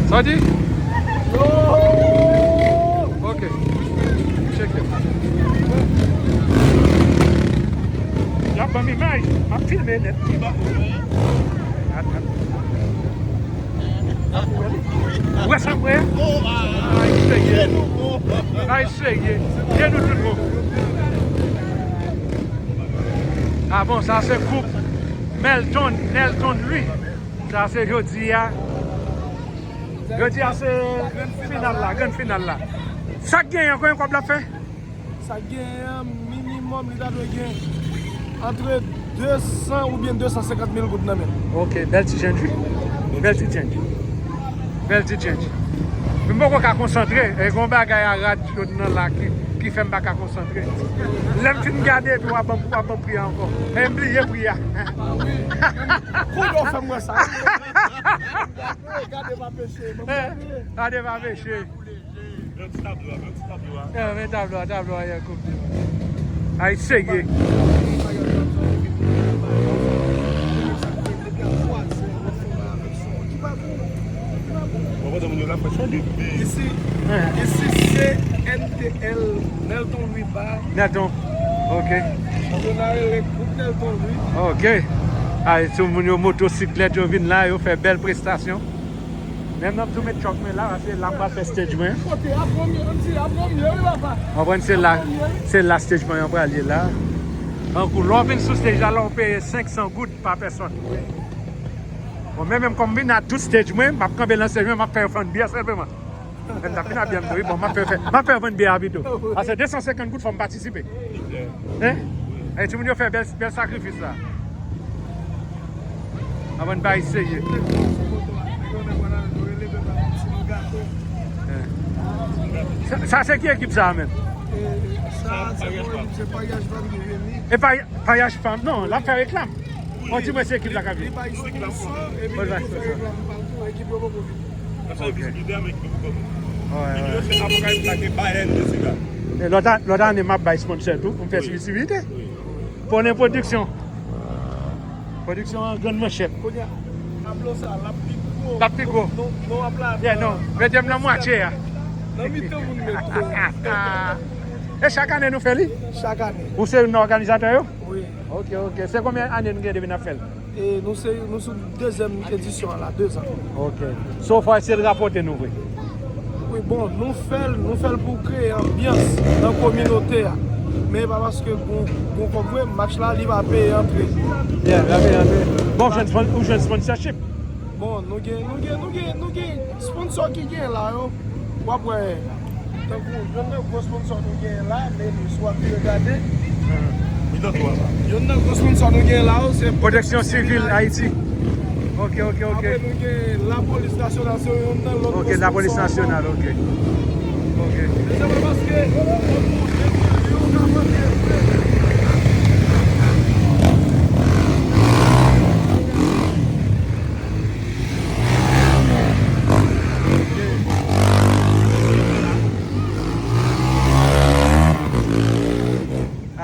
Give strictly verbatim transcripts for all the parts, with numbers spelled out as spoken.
Sa w di? Ok. Tcheke. Y ap ban m imaj. M ap filme nèt. Ou wè sa m wè? Ay, serye. Ay, serye. Genou tout bon. Ah bon, sa se koup Melton, Nelton Louis. Sa se jodi a. Jodi a se final la, grann final la. Sa k genyen, konbyen kòb l ap fè? Sa k genyen an, minimòm, li ta dwe gen antre de san oubyen de san senkant mil goud nan men l. Ok, bèl ti change, wi. Bèl ti change. Bèl ti change. Men m poko ka konsantre. E gon bagay a rad jòn nan la ki, ki fè m pa ka konsantre. Lè m fin gade, epi w ap ban, w ap ban pri a ankò. E m bliye pri a. Kounye w fè m wè sa. Gade pa peche. Gade pa peche. Men ti tablo a, men ti tablo a. Men tablo a, tablo a, y a koup de. Ay, serye. Isi, isi se N T L, Nelton Louis Bar. Nelton, ok. Yo la rele Group Nelton Louis. Ok. Ay, sou moun yo motosiklèt, yo vin la, yo fè bèl prestasyon. Menm nan tou met chòk mwen la, se la m pral fè stage mwen. Kote ap gwo mye, menm si ap gwo mye, wi, papa. Konprann, se la, se la stage mwen an pral ye la. Tankou lè w vin sou stage la, la w peye senk san goud pa pèsòn. Bon, men menm kòm m vin a tout stage mwen, m ap kanpe nan stage mwen, m ap fè yo fann byè sèlman. Men m t ap vin a byè m tou, wi, bon, m ap fè, fè, m ap fè yo vann byè a pito. Paske de san senkant goud, fò m patisipe. Hein? E timoun yo fè bèl, bèl sakrifis la. Avan n bay serye. Sa, sa se ki ekip sa a menm? E pa, Payaj Fam, non, l ap fè reklam. Bon, di mwen se ekip la k ap vin. Bon, l ap fè sa. Sa se visibilite a, men ekip yo kòman. Wi, wi. Videyo se avoka yo plake Bayern de Sega. E lòt a-, lòt ane m ap bay sponsor tou pou m fè visibilite. Wi. Pwonen Pwodiksyon. Pwodiksyon an grann manchèt. Kounye a, tablo sa, l ap pi gwo. L ap pi gwo. Non, non, w ap la. Yeah, non. Mete m nan mwatye a. Nan mitan moun met. E chak ane nou fè li? Chak ane. Ou se youn nan òganizatè yo? Wi. Ok, ok. Se konbyen ane nou gen depi n ap fè l? E nou se, nou sou dezyèm edisyon an la, dezan. Ok. So far, se l rapòte nou vre? Wi, bon, nou fè l, nou fè l pou kreye anbyans nan kominote a. Men e pa paske gon, gon kòb vre, match la, li pa peye antre. Yeah, li pa peye antre. Bon, ou jwenn spon-, ou jwenn sponsorship? Bon, nou gen, nou gen, nou gen, nou gen sponsor ki gen la yo. W ap wè, tankou, youn nan gwo sponsor nou genyen la, men si w ap byen gade. Youn nan gwo sponsor nou genyen la yo, se Pwoteksyon Sivil Ayiti. Ok, ok, ok. Apre nou gen Lapolis Nasyonal, se youn nan lòt gwo sponsor ankò. Ok, Lapolis Nasyonal, ok. Ok. Men se pa paske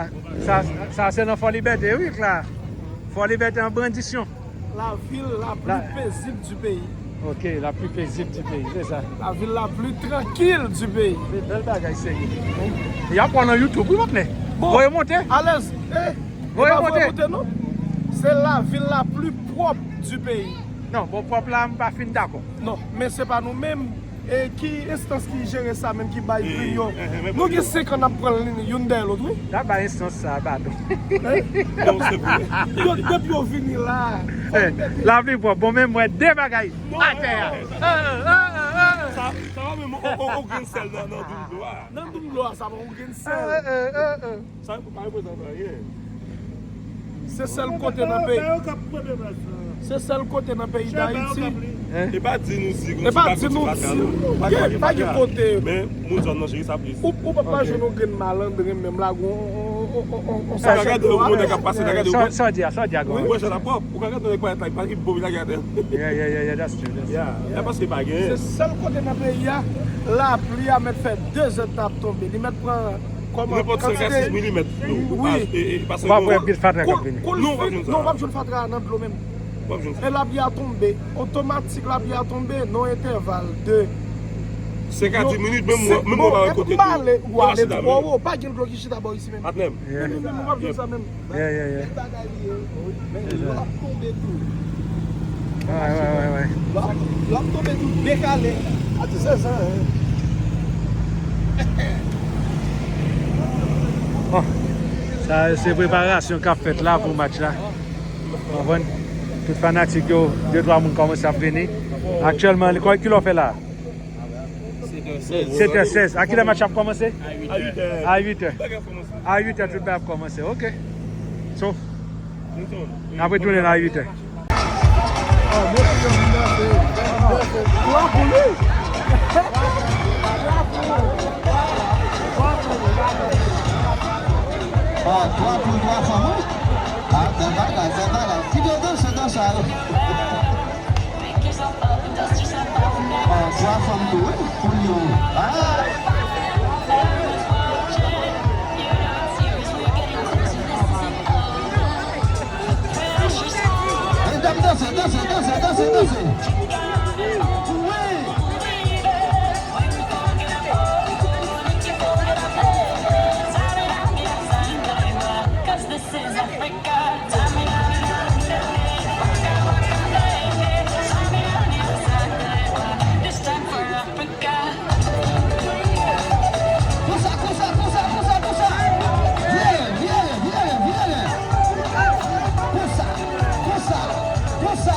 Ah, sa, sa se nan Fò Libète, wi, Kla. Fò Libète an brandisyon. La ville la plus paisible du pays. Ok, la plus paisible du pays, c'est ça. La ville la plus tranquille du pays. Se bèl bagay, serye. Y ap wè nan YouTube, wi, patnè. Bon, voye monte. Alèz. Eh, voye monte. Voye monte, non. C'est la ville la plus propre du pays. Non, bon, pwòp la, m pa fin dakò. Non, men se pa nou menm. E ki enstans ki jere sa menm, ki bay pri yo? Nou gen senk an n ap pran l youn dèyè lòt, wi. N ap bay enstans sa a baton. Non, se vre. Yo, depi yo vini la, fò yo mete. Lapli pwòp. Bon, men m wè de bagay atè a. Sa, sa pa menm yon, yon, yon grenn sèl nan, nan doum dlo a. Nan doum dlo a, sa pa yon grenn sèl. Sa pa reprezante anyen. Se sèl kote nan peyi. Se sèl kote nan peyi Dayiti. E pa di nou si, e pa di nou si. Pa gen kote. Men moun zòn nan jere sa plis. Ou, ou pa jwenn yon grenn malandren menm la, gon, on, on, on, on sachet dlo a. Sa w di a, sa w di a, gon. Ou wè jan l ap pwòp. Ou ka gade nèg parèt la, li pa, li bo, li lage atè. Yeah, yeah, yeah, yeah, that's true, that's true. Yeah, paske pa gen. Se sèl kote nan peyi a, lapli a mèt fè de zè tan ap tonbe. Li mèt pran kòman kantite. Nenpòt senk a sis milimèt dlo. Wi. Ou pa wè anpil fatra k ap vini. Kou l fin, non, w ap jwenn fatra a nan dlo menm. E lapli a tonbe, otomatik lapli a tonbe nan entèval de senk a dis minit, menm mwen, menm mwen pa wè kote dlo. Ou ale twò wo, pa gen dlo ki chita bò isi menm. Patnè m. Menm, menm, menm, ou p ap jwenn sa menm. Yeah, yeah, yeah. Bagay li ye. Men lò ap tonbe tou. Wi, wi, wi, wi. Lò ap, lò ap tonbe tou, dekale. A, ti se sa, hein. Bon, sa se preparasyon k ap fèt la pou match la. Konprann? Tout fanatik yo, de twa moun kòmanse ap vini. Aktyèlman, ki lè w fè la? Sèt è sèz. Sèt è sèz. A kilè match ap kòmanse? A uit è. A uit è. A uit è tout bagay ap kòmanse. Ok. So, n ap retounen a uit è. Ah, twa pou twa fanm, wi. Ah, bèl bagay, bèl bagay. Ki de danse, danse a yo. Ah, twa fanm tou, wi, pou Lyon. Ah. Medam, danse, danse, danse, danse, danse. Wi. Konsa, konsa, konsa, konsa, konsa. Vire, vire, vire, vire. Konsa, konsa, konsa.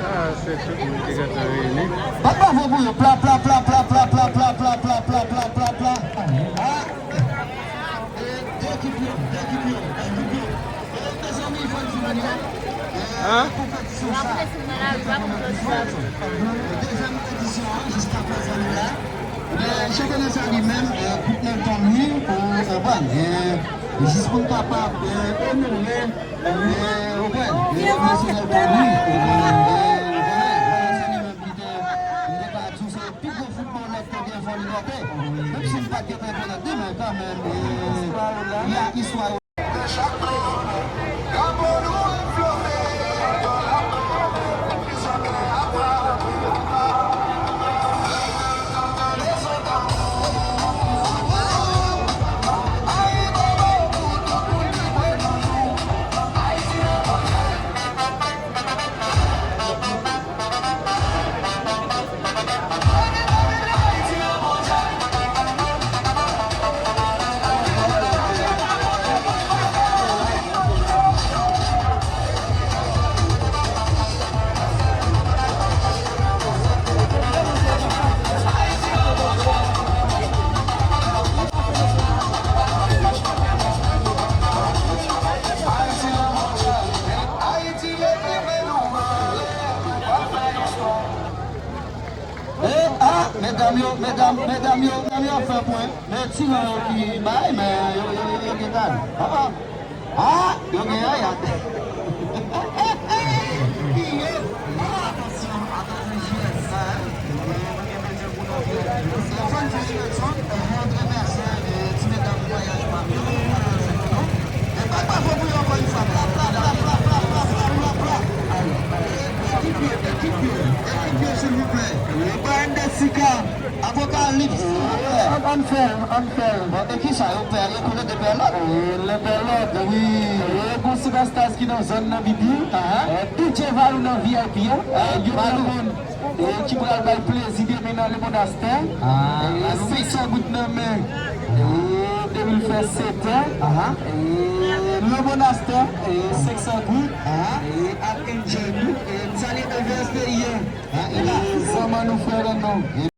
Ah, se tout moun ki gentan reyini. Bat bravo pou yo. Pla, pla, pla. Ah. E, de ekip yo, de ekip yo, de ekip yo. E, mezanmi, fò n di nou, e, konpetisyon sa, dezyèm edisyon an, jiska prezan nou la. E, chanpyona sa li menm, e, kout nan tan li, ou konprann, e, jis pou n kapab, e, onore, e, ou konprann, e, nasyonal tan li, e, e, vwala, vwala, se li menm ki te, m te ka di w se pi gwo foutbolè k te gen Fò Libète. Menm si m pa t gen kanpyona demen kanmenm, e, y a istwa yo. Medam yo, medam, medam yo, medam yo ap fè pwen. Men ti jan yo ki bay, men yo, yo, yo, yo gentan. Ah, ah. Ah, yo gen yaya. Yes. Ah, atansyon, atansyon, J S, hein. Fans J S, hein. Mwen trè mèsi, eh, ti medam vwayaj pa byen, nou pa nan zòn nou. E bat bravo pou yo ankò yon fwa. Pla, pla, pla. Ekip yo, ekip yo, ekip yo, silvouplè. Yo ba N D S Ika. Apokalips. An, ann fè l, ann fè l. Bon, e kisa yo pè, yo konnen de pè lòt? E, le pè lòt, wi. E, gon Superstars ki nan zòn nan, Bibi. E, D J Valou nan V I P a. E, yo nan moun. E, ki pral bay plezi demen nan Lemond Astè. E, senk san goud nan men. E, depi l fè sèt an. E, Lemond Astè. E, senk san goud. E, ap enjoy nou. E, m salye Evers Peyi an. E, zanman nou, frè nou.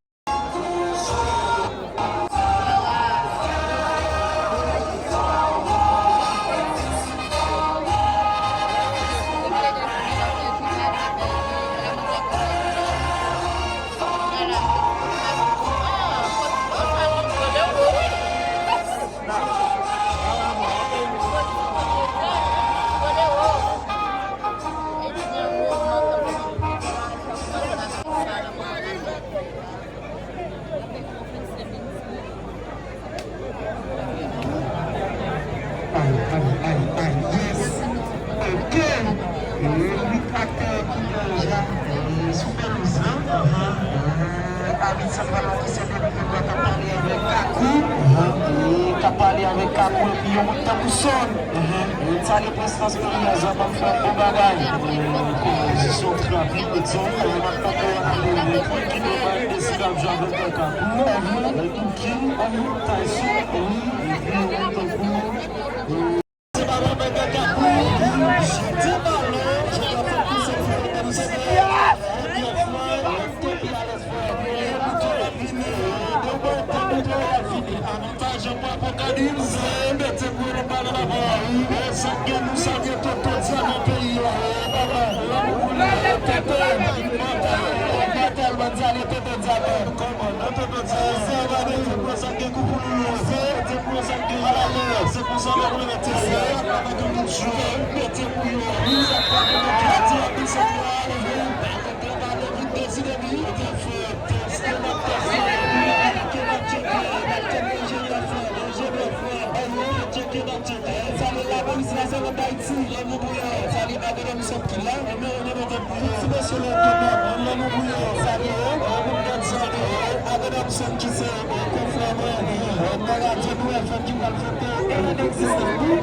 Ay, ay, ay, ay, yes. Ok. E, lit aktè ki deja, e, sou pelouz lan. E, abit santral la ki se Denis Grégoire k ap pale avèk Kakou. E, k ap pale avèk Kakou epi yon bout tanbou sòn. E, sa gen prestans peyi a, zanmi m, fè bon bagay. Konpozisyon trap, ritm, son, e, m ap tande, e, Queen King yo pa deside ap jwe avèk Kakou. E, Queen King, Tyson, wi, epi yon tankou, e, se pa Robert Kakou, jete balon, jete balon, se fè, se fè, e, byen fè, e, te pi alèz fè, e, bouton ap vini, e, de bò, de bouton ap vini. Avantaj pou Apokalips, mete pou yo nan bal nan bò. E sa k gen nou salye Toto Dyaman peyi a. E papa, lanmou pou li, e Toto, immortel, immortel, ban salye Toto Dyaman. Kòman, non, Toto Dyaman? Se sa k gen kou pou nou, se mete pou yo sa k gen. Ala lè, se konsa nou mete, se avèk yon jou, mete pou yo. Wi, sa k pa pou nou, kati a, pi sa k pa leve. Te pale vit deside li, te fè tès, te nan tès la, epi ke n ap tcheke, n ap tcheke Nijerya frè, Nijerya frè, tcheke, n ap tcheke. Salye lapolis nasyonal Dayiti, lanmou pou yo. Salye Agadam Sòt ki la, men yo mete pou yo. Ti mesye lè yo, lanmou pou yo. Salye yo, moun gad sa yo, Agadam Sòt ki se, e, konfrè mwen, e, nan radyo nou F M ki pral fete, e, egzistans li.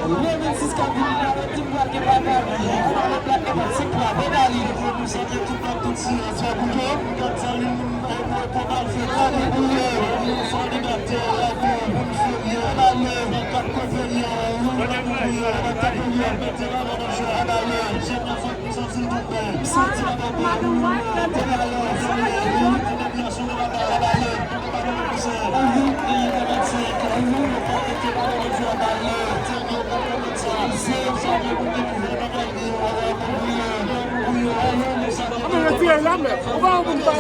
Le vennsis ka vini la, Tim Walker pa pale. Ann ale plak epa se kwa, bon dali. Pou nou salye tout pèp, tout siyès, fè bouke. Gad sa li moun, e, pou, pou mal fè, gade bouye. Moun sa li gate, gade moun serye. Ann ale, kat kote li ye, moun nan bouye, nan kat bouye, mete la nan manje. Ann ale, jèn nan fòk nou santi l toupe. M santi la bòbò, moun yo, te la lè, salye, moun, moun nasyon nou la, ann ale.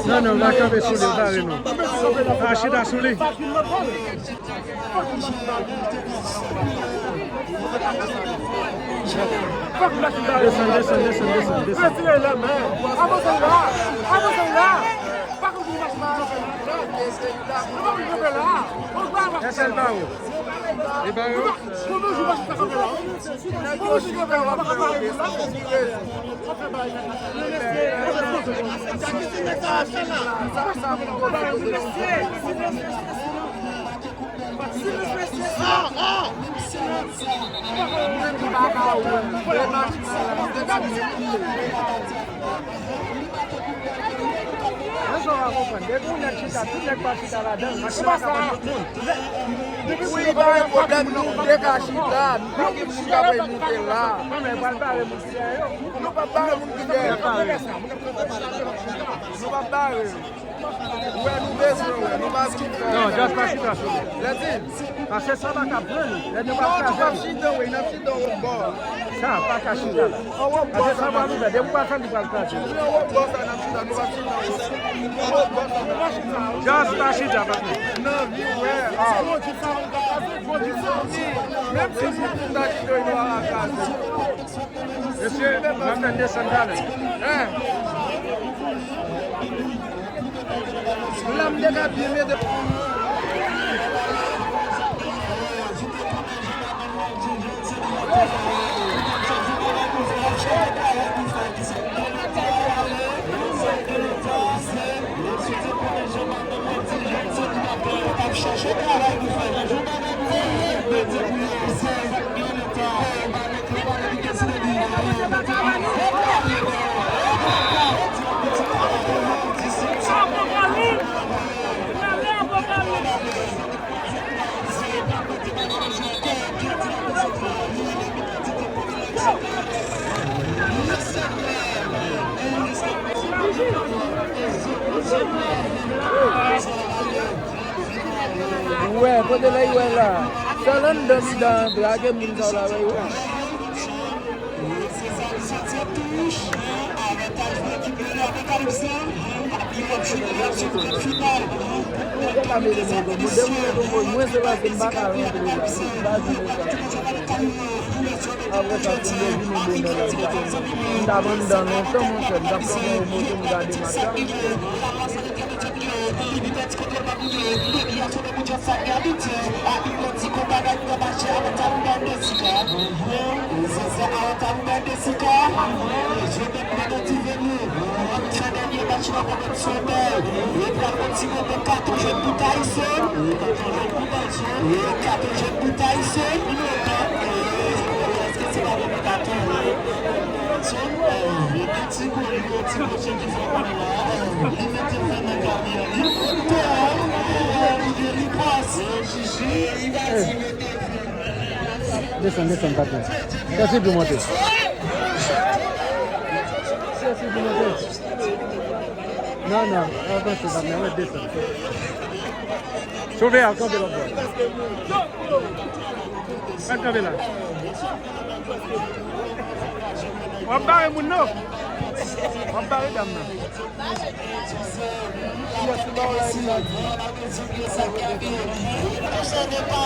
Non, non, nou pa kanpe sou li, nou pa kanpe non. Pa chita sou li. Desann, desann, desann, desann, desann. Retire la men. Avanse la. Avanse la. Pa konn pou machin avanse la. Nou pa vin kanpe la. Yon sèl bawo. E bawo. Pou nou jou machin sa kanpe la. Pou nou jou kanpe la. Pa kanpe la. Mwen sa w a konprann. Depi yon nèg chita, tout nèg pa chita ladan l. Machin la ka bat tout moun. Wi, pa gen pwoblèm, nou de ka chita. Nou pa gen moun k ap moute la. Ann, pral bare moun ki dèyè yo. Nou p ap bare moun ki dèyè. Nou p ap bare yo. Wè, nou bezwen wè, nou pa vin fè. Non, just pa chita sou li. Lè di. Paske sa pa ka pran li. Lè nou pa ka chita, wi, n ap chita yon lòt bò. Sa pa ka chita la. Paske sa pa nou fè. Depi w pa fè, li pral kraze. Yon lòt bò sa n ap chita, nou pa chita yon lòt bò sa n ap chita. Just pa chita, patnè. Nan vi, wè. Ah. Menm si moun ta chita, nou pa ka kraze. Mesye, m ap fè desann talè. Hein? Lam de ka byen mete. Wè, kote lè y wè la. Sèl anndan li dan antre a ke moun sa yo la wè yo. Mwen se paske m pa ka rantre la. M pa vin la. Apre sa, pou mwen vin nan bonè la, m t ap anndan lontan, monchè. M t ap fè yon moto, m gade match la. Desann, desann, patnè. Chèsi pou monte. Chèsi pou monte. Non, non, avanse, patnè, mwen desann. Sove a, kanpe lòt bò. Mwen kanpe la. W ap bare moun, non? W ap bare dam nan. Konsène pa,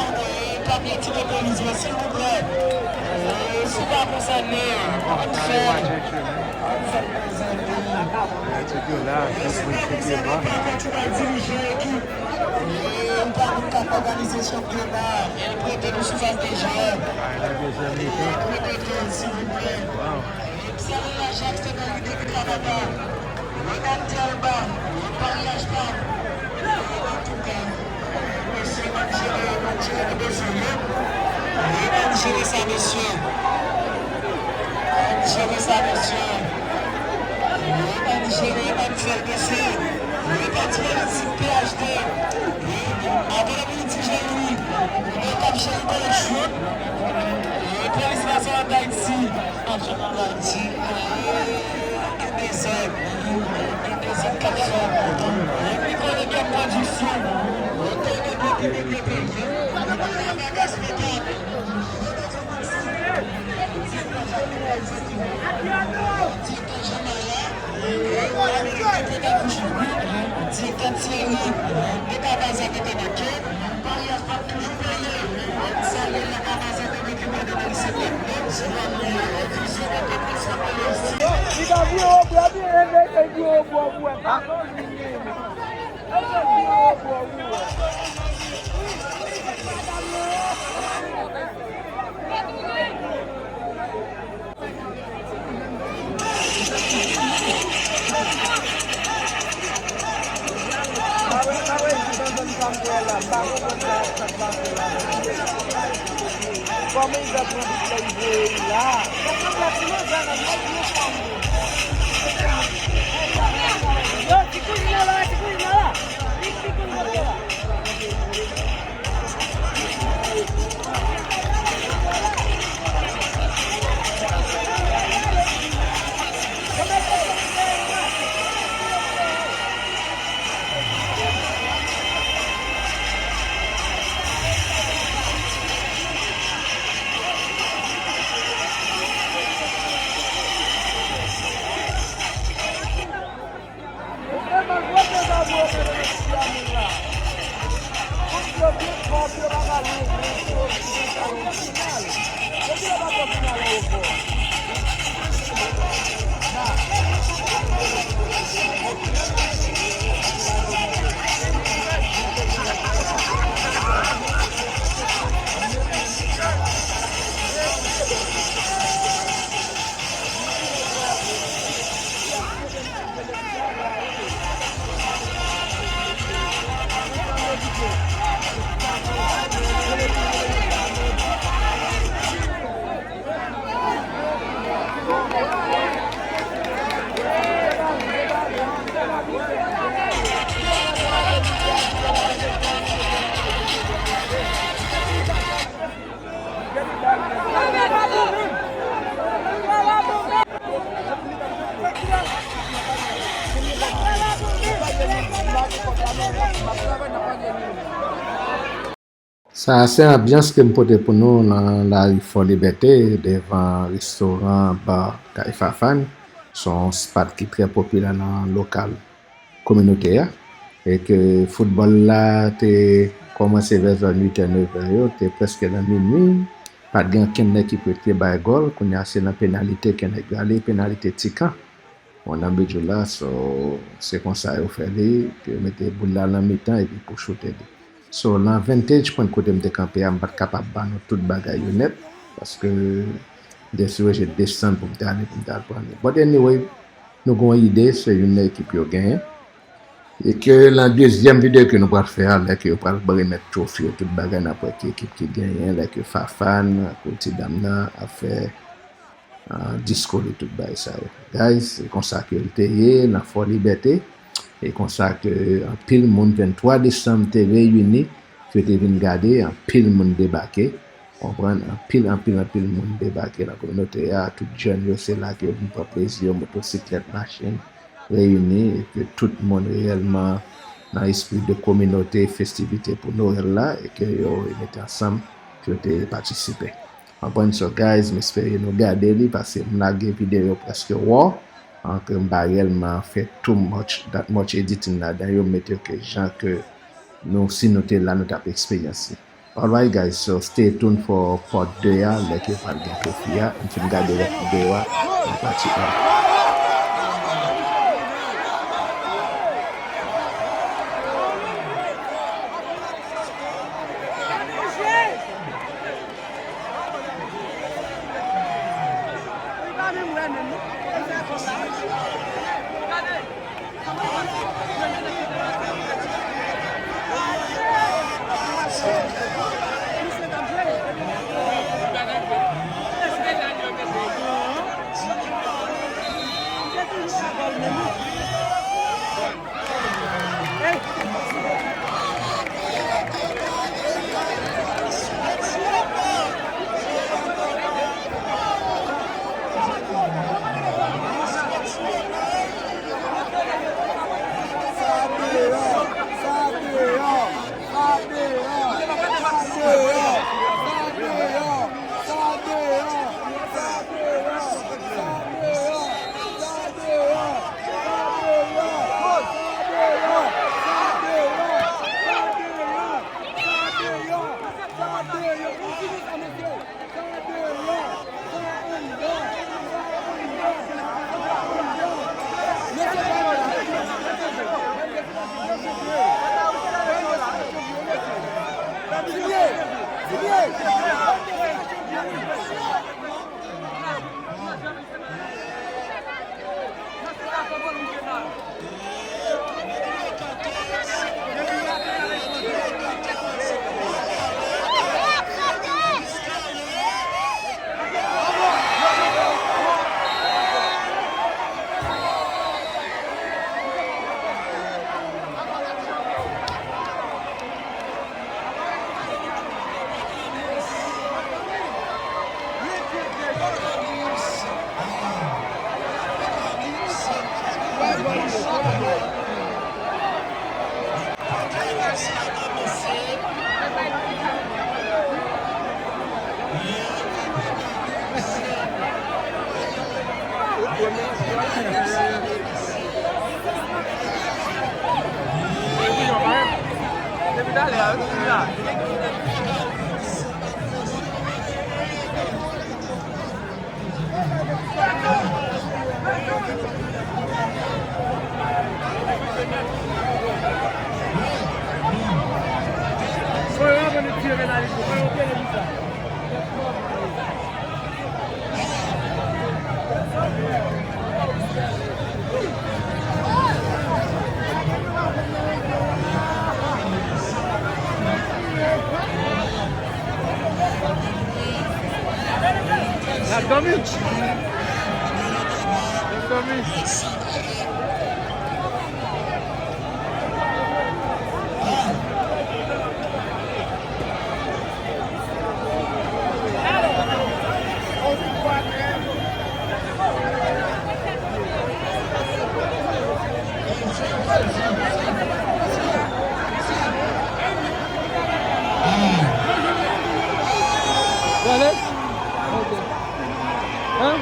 pa byen tire polis, silvouplè. Si w pa konsène, ann fè. Ou pa moun k ap òganize chanpyona, prete nou sou faz de jwè. Prete nou, silvouplè. Salut la Jacques, c'est David depuis Canada. Regarde Alba, mariage pas. En tout cas, monsieur, ann jere, ann jere nou bezwen yo. Ann jere sa, mesye. Ann jere sa, mesye. Ann jere, ann fè l, mesye. Reparti politik P H D. Apre midi, Jean-Louis. Mwen k ap jere koleksyon. Polis la, se an Ayiti. Li ka vire obwa, li enveye vire obwa pou wè. Kòman Ivèt pran tout lè li voye l la? Yo, ti kouzin nan la, ti kouzin nan la. Vin, ti kouzin nan la. Sa a se anbyans ke m pote pou nou nan lari Fò Libète, devan restoran ba Kay Fafan. Se yon spot ki trè popilè nan lokal kominote a. E ke foutbòl la te kòmanse vè zòn uit è, nèf è yo, te prèske nan minui. Pa t gen okenn nèg ki pou te bay gòl. Kounye a, se nan penalite ke nèg yo ale, penalite ti kan. Bon, nan bidjou la, so, se konsa yo fè li, ke yo mete boul la nan mitan epi pou choute li. So, nan Vantage Point kote m te kanpe a, m pa t kapab ba nou tout bagay yo nèt, paske m te sipoze desann pou m te ale, pou m te al pran li. But anyway, nou gen yon ide, se youn nan ekip yo genyen. E ke nan dezyèm videyo ke nou pral fè a, lè ke yo pral remèt twofe yo, tout bagay, n ap wè ki ekip ki genyen, lè ke Fafan, ak ti dam nan, ap fè ah, disko li, tout bagay sa yo. Guys, se konsa ke l te ye nan Fò Libète. E konsa ke anpil moun, venntwa desanm, te reyini, ke te vin gade, anpil moun debake. Konprann? Anpil, anpil, anpil moun debake nan kominote a. Tout jèn yo, se la ke yo vin pran plezi yo, motosiklèt, machin, reyini, e ke tout moun reyèlman nan espri de kominote, festivite pou Nwèl la, e ke yo mete ansanm, ke yo te patisipe. Konprann? So, guys, m espere nou gade li, paske m lage videyo yo prèske raw, an, ke m pa reyèlman fè too much, that much editing ladan yo, m mete yo ke jan ke nou, si nou te la, nou t ap eksperyans li. Alright, guys, so stay tuned for part de a, lè ke pral gen twofe a, m fin gade rès videyo a, nan pati a. That's coming. That's coming. Gade. Ok. Hein?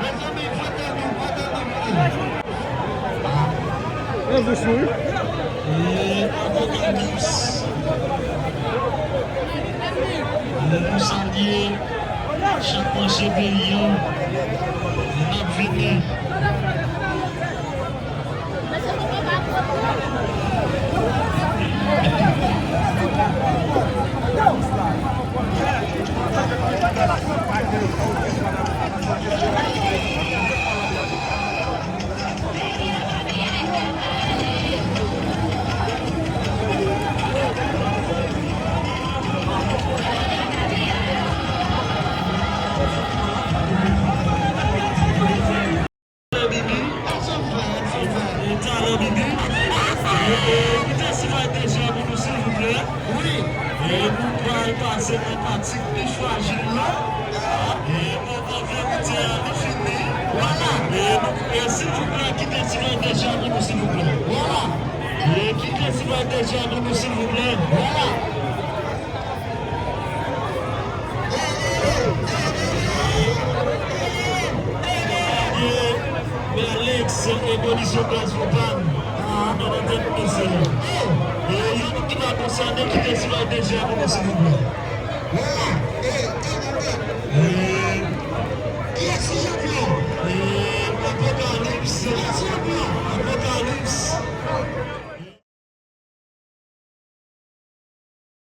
Mezanmi, vre tèt ou, vre tèt ou, vre. Mezanmi, vre tèt ou. E avoka Gims. Nou salye chak mwache peyi an. N ap vini. Bibi. E, talè, Bibi. E, e, kite ti bay deja pou nou, silvouplè. Wi. E, nou pral pase nan pati pi frajil la. E, moman verite a, li fini. Vwala. E, nou, e, silvouplè, kite ti bay deja pou nou, silvouplè. Vwala. E, kite ti bay deja pou nou, silvouplè. Vwala. Mè Alex, e kondisyon gaz yo pann nan antèn misye. E yon moun ki pa konsène, kite ti bay deja pou nou, silvouplè. Vwala, e